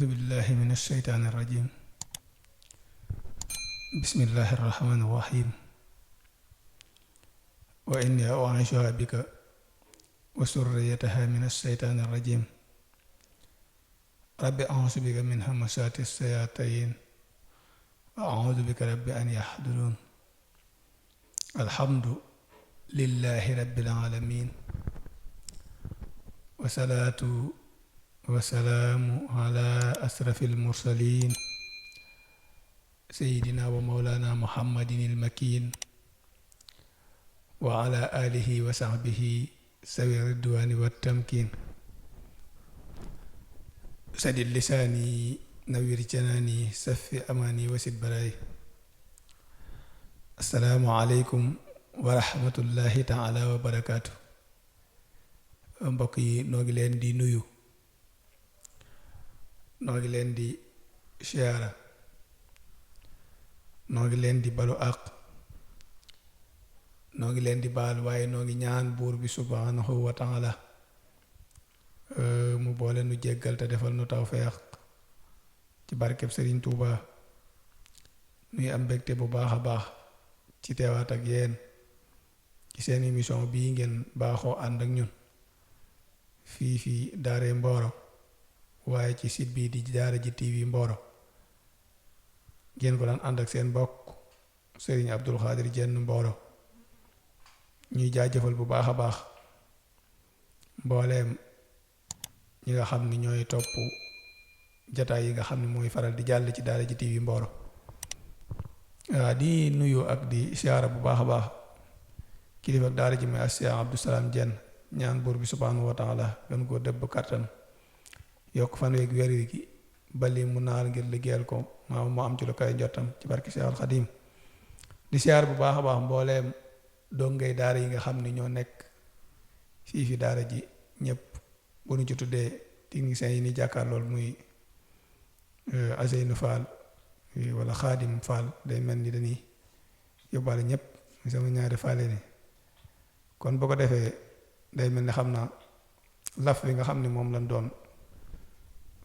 أعوذ بالله من الشيطان الرجيم. بسم الله الرحمن الرحيم. وإني أعيذها بك وذريتها من الشيطان الرجيم. رب أعوذ بك من همزات الشياطين وأعوذ بك رب أن يحضرون. الحمد لله رب العالمين والصلاة والسلام على أشرف المرسلين سيدنا ومولانا محمد المكين وعلى آله وصحبه سوي الرضوان والتمكين. سدد لساني نوير جناني سف أماني وسد براي. السلام عليكم ورحمة الله تعالى وبركاته. mbokk yi noo ngi leen di nuyu, noo ngi leen di siyaara, noo ngi leen di balu àq, noo ngi leen di baal, waaye noo ngi ñaan buur bi subhanahu wa taala mu boole nu jéggal te defal nu tawfeex ci barkeb Sëriñ Tuuba. nuy am mbégte bu baax a baax ci teewaat ak yéen ci seen émission bii ngeen baaxoo ànd ak ñun fii Daaray Mboro, waaye ci site bii di Daara J TV Mboro. ngeen ko daan ànd ak seen mbokk Serigne Abdul Xaadir Jenn Mboro. ñuy jaajëfal bu baax a baax mbooleem ñi nga xam ni ñooy topp jataay yi nga xam ni mooy faral di jàll ci Daara J TV Mboro. di nuyu ak di siyaara bu baax a baax kilifa ak daara ji mooy Cheikh Abdou Salam Jenn. ñaan buur bi subhanahu wa taala gën koo dëbb kàttan, yokk fan weeg weer gi bali mu naar ngir liggéeyal ko maa mu am ci lu kay njottam ci barki Seexul Xadiim. di siyaar bu baax a baax mbooleem dongay daara yi nga xam ni ñoo nekk fi daara ji ñëpp, bu ñu ci tuddee techniciens yi ni jàkkaar lool muy Aseynu Fall wala Xaadim Fall, day mel ni dañuy yóbbaale ñëpp sama ñaari faale ni. kon boo ko defee day mel ni xam naa laf bi nga xam ne moom lañ doon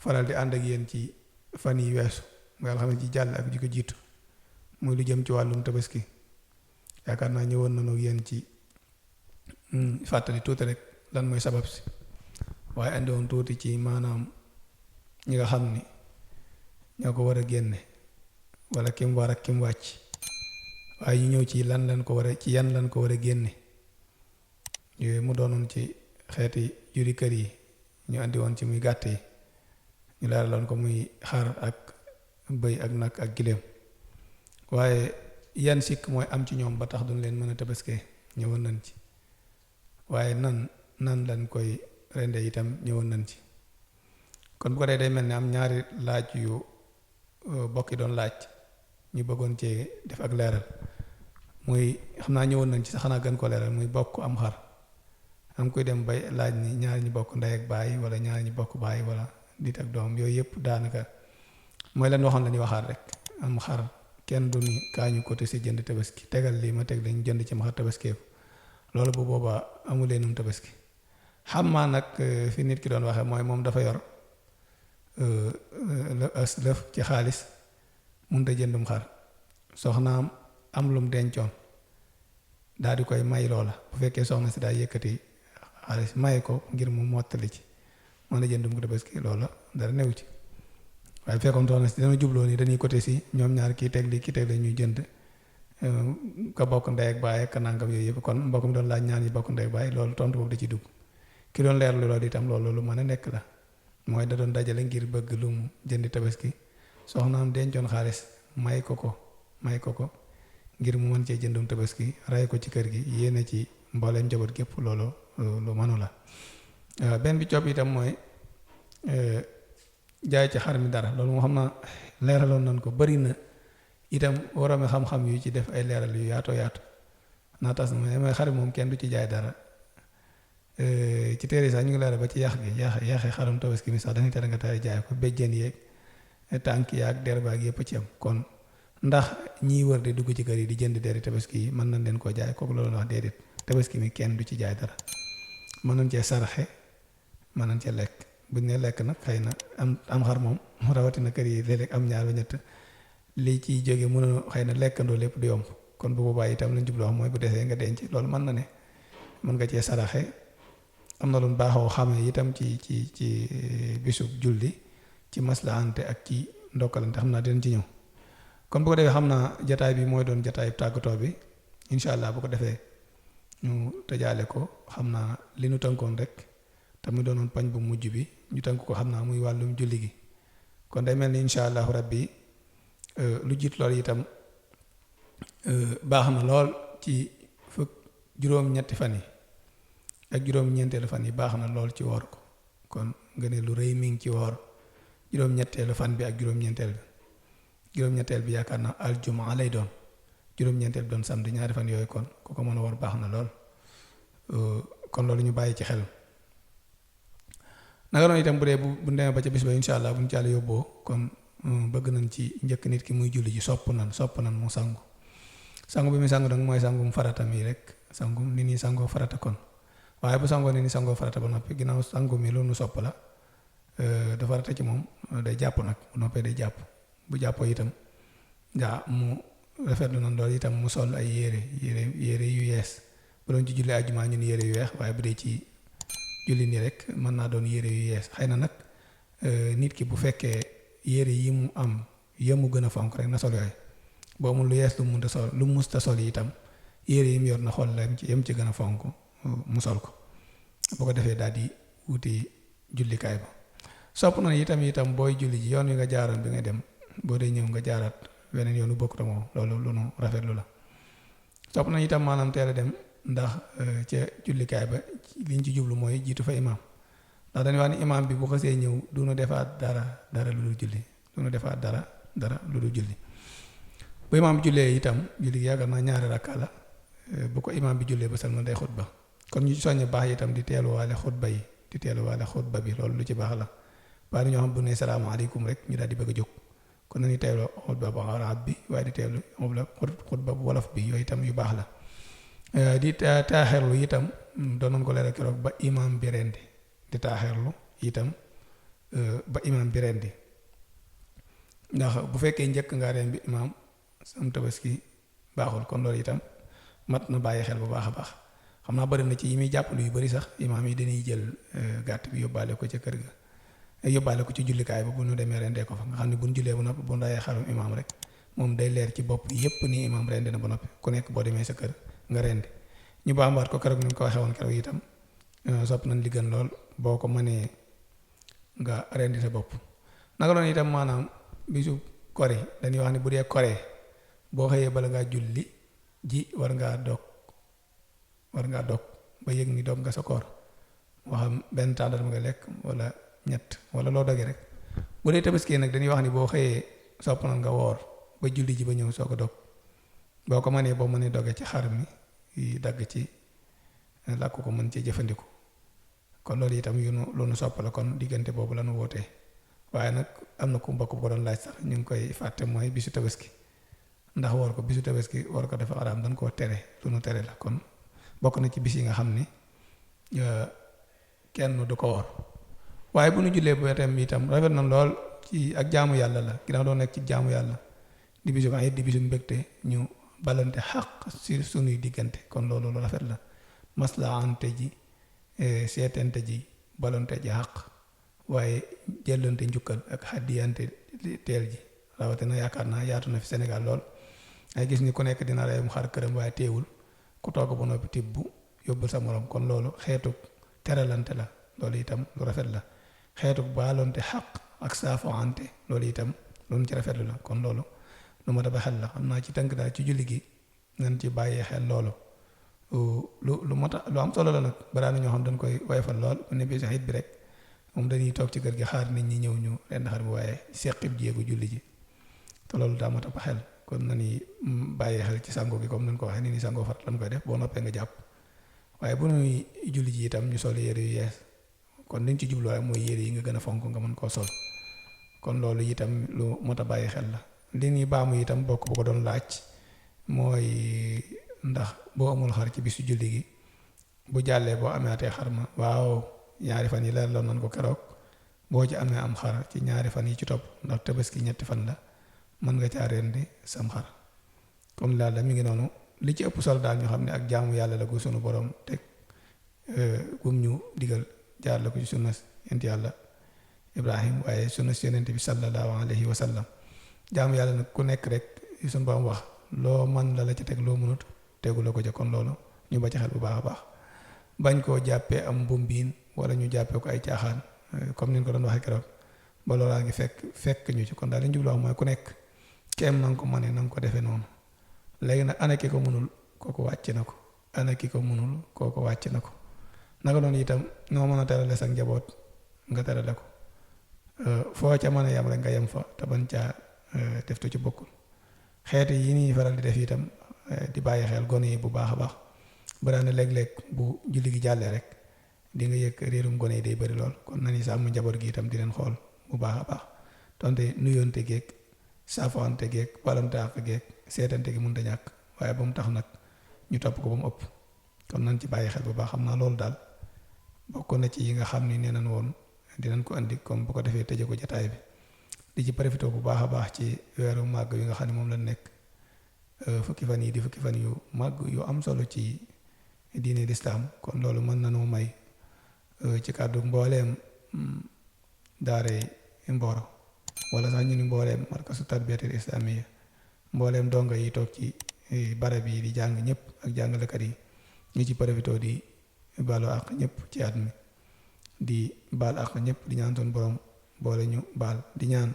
faral di ànd ak yéen ci fan yi weesu nga xam ne ci jàll ak ji ko jiitu muy lu jëm ci wàllum tabaski. yaakaar naa ñëwoon nañu ak yéen ci fàttali tuuti rek lan mooy sabab si, waaye andi woon tuuti ci maanaam ñi nga xam ni ñoo ko war a génne wala kim war ak kim wàcc, waaye ñu ñëw ci lan lañ ko war a ci yan lañ ko war a génne. yooyu mu doonoon ci xeeti juri kër yi ñu andi woon ci muy gàtt yi, ñu leeraloon ko muy xar ak bëy ak nag ak giléem, waaye yan sikk mooy am ci ñoom ba tax duñ leen mën a tabaskee ñëwoon nañ ci, waaye nan lañ koy rende itam ñëwoon nañ ci. kon bu ko dee day mel ni am ñaari laaj yu bokki doon laaj ñu bëggoon cee def ak leeral, muy xam naa ñëwoon nañ ci sax xanaa gën ko leeral, muy bokk am xar. am koy dem bay laaj ni ñaar ñi bokk ndey ak baay wala ñaar ñi bokk baay wala nit ak doom, yooyu yëpp daanaka mooy lan waxoon la ñuy waxaat rek. am xar kenn du ni kaa ñu côté si jënd tabaski, tegal lii ma teg lañu jënd ci ma xar tabaskeeku, loolu bu boobaa amu leenum tabaski. xam maa nag fi nit ki doon waxee mooy moom dafa yor lëf ci xaalis mënut a jëndum xar, soxnaam am lum dencoon daal di koy may loola, bu fekkee soxna si daa yëkkati xaalis may ko ngir mu mottali ci mën a jëndum ko tabaski, loola dara new ci. waaye fekkoon soxna si dana jubloo ni dañuy côté si ñoom ñaar kii teg li kii teg la ñuy jënd ka bokk ndey ak baay ak nangam yooyu yëpp, kon mbokk mi doon laaj ñaar ñi bokk ndey ak baay, loolu tontu boobu da ci dugg. ki doon leerlu loolu itam loolu lu mën a nekk la, mooy da doon dajale ngir bëgg lu mu jëndi tabaski, soxnaam dencoon xaalis may ko ngir mu mën cee jëndum tabaski, ray ko ci kër gi, yéene ci mbooleem njaboot gépp, loolu lu mënu la. benn bi copp itam mooy jaay ci xar mi dara, loolu moo xam naa leeraloon nañ ko, bari na itam waroon xam-xam yu ci def ay leeral yu yaatoo yaatu. naa tas na mooy xar moom kenn du ci jaay dara. ci téere sax ñu ngi leeral ba ci yax gi yaxi xarum tabaski mi sax dañuy tere nga tay jaay ko, béjjén yeeg tànk yaag der baag yëpp ci am. kon ndax ñiy wër di dugg ci kër yi di jënd deri tabaski yi mën nañ leen koo jaay, kooku loolu wax déedéet. tabaski mi kenn du ci jaay dara, mën nañ cee saraxe mën nañ cee lekk, buñ ne lekk nag xëy na am xar moom rawatina kër yi léeg-léeg am ñaar ba ñett lii ciy jóge mën a xëy na lekkandoo lépp du yomb kon bu boobaa itam lañ jublu wax mooy bu desee nga denc loolu mën na ne mën nga cee saraxe am na lu baaxoo xamee itam ci bisub julli ci maslaante ak ci ndokkalante xam naa dinañ ci ñëw kon bu ko defee xam naa jataay bi mooy doon jataay tàggatoo bi incha allah bu ko defee ñu tëjaale ko xam naa li nu tënkoon rek te mu doonoon pañ bu mujj bi ñu tënk ko xam naa muy wàllum julli gi kon day mel ni incha allahu rabbi lu jiit loolu itam baax na lool ci juróom-ñetti fan yi ak juróom-ñeenteelu fan yi baax na lool ci woor ko kon nga ne lu rëy mi ngi ci woor juróom-ñetteelu fan bi ak juróom-ñeenteel bi juróom-ñetteel bi yaakaar naa aljumaa lay doon juróom-ñeenteel bi doon samedi ñaari fan yooyu kon ku ko mën a woor baax na lool kon loolu ñu bàyyi ci xel naka noonu itam bu dee bu demee ba ca bis ba incha allah bu ñu ci àll yóbboo kon bëgg nañ ci njëkk nit ki muy julli ji sopp nan mu sangu bi muy sangu nag mooy sangum farata mi rek sangum ni ñuy sangoo farata kon waaye bu sangoo ni ñuy sangoo farata ba noppi ginnaaw sangu mi loolu nu sopp la da farata ci moom day jàpp nag bu noppee day jàpp bu jàppoo itam mu rafetlu na loolu itam mu sol ay yére yu yees bu doon ci julli àjjuma ñun yére yu weex waaye bu dee ci julli nii rek mën naa doon yére yu yees xëy na nag nit ki bu fekkee yére yi mu am yemu gën a fonk rek na sol yooyu boo amul lu yees lu musta sol itam yére yi mu yor na xool la yem ci gën a fonk mu sol ko bu ko defee daal di wuti jullikaay ba sopp na itam booy julli ji yoon wi nga jaaroon bi nga dem boo dee ñëw nga jaaraat weneen yoonu bokkut ak moom loolu lu nu rafetlu la sopp na itam maanaam teel a dem ndax ca jullikaay ba liñ ci jublu mooy jiitu fa imaam ndax dañuy wax ni imaam bi bu xasee ñëw du nu defaat dara lu dul julli du nu defaat dara lu dul julli bu imaam jullee itam julli gi yaakaar naa ñaari rakka la bu ko imaam bi jullee ba salma day xutba kon ñu soññ baax itam di teeluwaale xutba bi loolu lu ci baax la waaye ñoo xam bu ne salaamaaleykum rek ñu daal di bëgg a jóg kon nañu teelu xutba bu arab bi waaye di teelu xutba bu wolof bi yooyu itam yu baax la di taaxerlu itam doonoon ko leeral keroog ba imaam bi rendi di taaxerlu itam ba imaam bi rendi ndax bu fekkee njëkk ngaa reen bi imaam sam tabaski baaxul kon loolu itam mat na bàyyi xel bu baax a baax xam naa bëri na ci yi muy jàppalu yu bëri sax imaam yi dañuy jël gàtt bi yóbbaale ko ca kër ga yóbbaale ko ci jullikaay ba bu ñu demee rendee ko fa nga xam ne bu ñu jullee ba noppi bu ñu rayee xarum imaam rek moom day leer ci bopp yépp ni imaam rendi na ba noppi ku nekk boo demee sa kër nga rendi ñu baambaat ko keroog ni ñu ko waxee woon keroog itam sopp nañ li gën lool boo ko mënee nga rendi sa bopp naka doon itam maanaam bisu kori dañuy wax ne bu dee koree boo xëyee bala ngaa julli ji war ngaa dog ba yëg ni dog nga sa koor moo xam benn tàndarma nga lekk wala ñett wala loo doge rek bu dee tabaski nag dañuy wax ni boo xëyee sopp na nga woor ba julli ji ba ñëw soo ko dog boo ko mënee boo mënee doge ci xar mi dagg ci làkk ko mën cee jëfandiku kon loolu itam lu nu sopp la kon diggante boobu la nu wootee waaye nag am na ku mbokk bu ko doon laaj sax ñu ngi koy fàtte mooy bisu tabaski ndax woor ko bisu tabaski woor ko dafa araam dañ koo tere lu nu tere la kon bokk na ci bis yi nga xam ni kenn du ko woor waaye bu nu jullee bu itam rafet na lool ci ak jaamu yàlla la ginnaaw doo nekk ci jaamu yàlla di bisu ko ay di bisu mbégte ñu balante xaq si sunuy diggante kon loolu lu rafet la maslaante ji seetante ji balante ji xaq waaye jëllante njukkal ak xaddiyante teel ji rawatina yaakaar naa yaatu na fi Sénégal lool ay gis ni ku nekk dina reyum xar këram waaye teewul ku togg ba noppi tibb yóbbul sa morom kon loolu xeetu teralante la loolu itam lu rafet la xeetu baalonte xaq ak saafoante loolu itam lu ci rafetlu la kon loolu lu ma daba xel la xam naa ci tënk daal ci julli gi nañ ci bàyyee xel loolu lu am solo la nag balaa na ñoo xam dañ koy woyofal lool bu ne bisu xit bi rek moom dañuy toog ci kër gi xaar nit ñi ñëw ñu ren xar bi waaye seqib jéegu julli ji te loolu daa ma tax xel kon nañuy bàyyee xel ci sango gi comme nañ ko waxee ni sangoo farat lañ koy def boo noppee nga jàpp waaye bu nuy julli ji itam ñu sol yére yu yees kon liñ ci jubluwaay mooy yére yi nga gën a fonk nga mën koo sol kon loolu itam lu mot a bàyyi xel la li ñuy baamu itam bokk bu ko doon laaj mooy ndax boo amul xar ci bisu julli gi bu jàllee boo amaatee xar ma waaw ñaari fan yi leer loon nañ ko keroog boo ci amee am xar ci ñaari fan yi ci topp ndax tabaski ñetti fan la mën nga caa rendi sam xar kon daal mi ngi noonu li ci ëpp solo daal ñu xam ne ak jaamu yàlla la gu sunu borom teg gum ñu digal jaar la ko ci sunna yent yàlla Ibrahim waaye sunna yonent bi sallallahu alayhi wa sallam jaamu yàlla nag ku nekk rek sunu borom wax loo man la ci teg loo mënut tegu la ko ca kon loolu ñu ba ci xel bu baax a baax bañ koo jàppee am mbumbiin wala ñu jàppee ko ay caaxaan comme ni ñu ko doon waxee keroog ba loolaa ngi fekk ñu ci kon daal li ñu jublu wax mooy ku nekk keem na nga ko mënee na nga ko defee noonu léegi nag ana ki ko mënul kooku wàcc na ko ana ki ko mënul kooku wàcc na ko naka noonu itam noo mën a terale sa njaboot nga terale ko foo ca mën a yem rek nga yem fa te ban caa def tu ci bokkul xeeti yi ñuy faral di def itam di bàyyi xel gone yi bu baax a baax ba daan léeg-léeg bu julli gi jàllee rek di nga yëg réerum gone yi day bëri lool kon nañu sàmm njaboot gi itam di leen xool bu baax a baax donte nuyoonte geeg saafoante geeg balante àq geeg seetante gi mënut a ñàkk waaye ba mu tax nag ñu topp ko ba mu ëpp kon nañ ci bàyyi xel bu baax xam naa loolu daal bokk na ci yi nga xam ni nee nañ woon dinañ ko andi comme bu ko defee tëje ko jataay bi di ci profité bu baax a baax ci weeru màgg yi nga xam ne moom lañ nekk fukki fan yi di fukki fan yu màgg yu am solo ci diine lislaam kon loolu mën nañoo may ci kàddu mbooleem daare Mboro wala sax ñu ni mbooleem markasu tarbiyatul islamiya mbooleem donga yi toog ci barab yi di jàng ñëpp ak jàngalekat yi ñu ci profité di baalu àq ñëpp ci at mi di baal àq ñëpp di ñaan suñu borom boole ñu baal di ñaan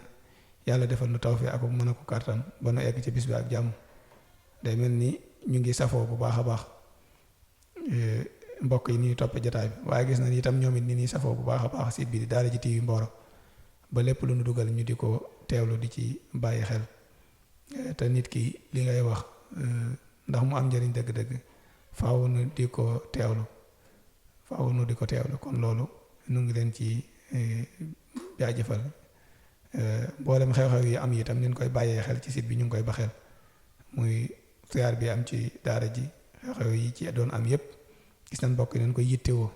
yàlla defal nu tawfeex ak mën a ko kàttan ba nu egg ci bis bi ak jàmm day mel ni ñu ngi safoo bu baax a baax mbokk yi ni ñuy toppee jotaay bi waaye gis nañ itam ñoom it ni ñuy safoo bu baax a baax site bi di Daara J TV Mboro ba lépp lu nu dugal ñu di ko teewlu di ci bàyyi xel te nit ki li ngay wax ndax mu am njëriñ dëgg-dëgg faaw nu di ko teewlu kon loolu nu ngi leen ci jaajëfal mboolem xew-xew yi am itam ñu ngi koy bàyyee xel ci site bi ñu ngi koy ba xel muy siyaar bi am ci daara ji xew-xew yi ci doon am yépp gis nañ mbokk yi nañ koy yittewoo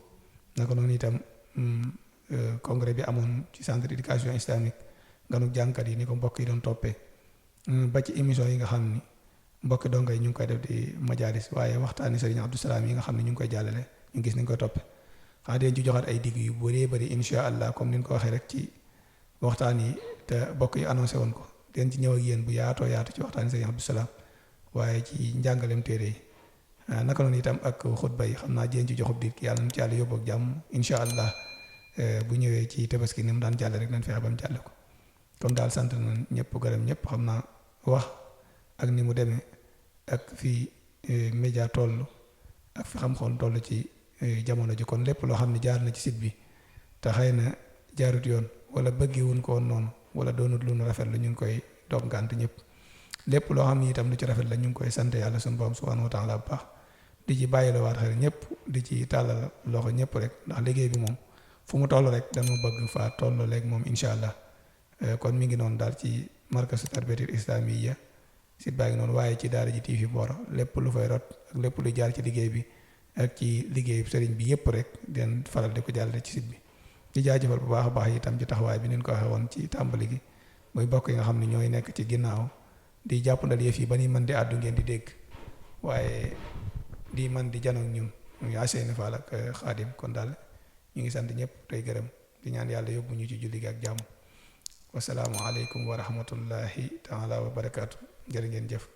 naka noonu itam congrès bi amoon ci centre d'éducation islamique nganuk jànkat yi ni ko mbokk yi doon toppee ba ci émission yi nga xam ni mbokki donga yi ñu ngi koy def di majalis waaye waxtaani Sëriñ Abdou Salaam yi nga xam ne ñu ngi koy jàllale ñu gis nañ koy toppe xanaa deen ci joxaat ay digg yu bëree bëri insha allah comme ni ñu ko waxee rek ci waxtaan yi te mbokk yi annoncé woon ko den ci ñëw ak yéen bu yaatoo yaatu ci waxtaani Sëriñ Abdou Salaam waaye ci njàngalem téere yi naka noonu itam ak xutba yi xam naa jéen ci joxub dit ki yàlla na ci yàlla yóbbu ak jàmm insha allah bu ñëwee ci tabaski ni mu daan jàll rek nañ fexe ba mu jàll ko kon daal sant nañ ñëpp gërëm ñëpp xam naa wax ak ni mu demee ak fii média toll ak fi xam-xam toll ci jamono ji kon lépp loo xam ne jaar na ci site bi te xëy na jaarut yoon wala bëggewuñ ko woon noonu wala doonut lu nu rafet la ñu ngi koy dog ngànt ñëpp lépp loo xam ne itam lu ci rafet la ñu ngi koy sant yàlla suñu borom subhanahu wa taala bu baax di ci bàyyi la waat xel ñëpp di ci tàllal loxo ñëpp rek ndax liggéey bi moom fu mu toll rek dama bëgg faa toll léegi moom incha allah kon mi ngi noonu daal ci markasu tarbiyatul islamiyya site baa ngi noonu waaye ci Daara J TV Mboro lépp lu fay rot ak lépp lu jaar ci liggéey bi ak ci liggéey sëriñ bi yëpp rek den faral di ko jàllale ci site bi di jaajëfal bu baax a baax itam ci taxawaay bi neen ko waxee woon ci tàmbali gi muy bokk yi nga xam ne ñooy nekk ci ginnaaw di jàppandal yëf yi ba ni mën di àddu ngeen di dégg waaye di man di janoog ñun muy Aseyni Fall ak Xaadim kon daal ñu ngi sant ñëpp tey gërëm di ñaan yàlla yóbbu ñu ci julli gi ak jàmm wasalaamu aleykum wa rahmatullahi taala wa barakaatu jërë ngeen jëf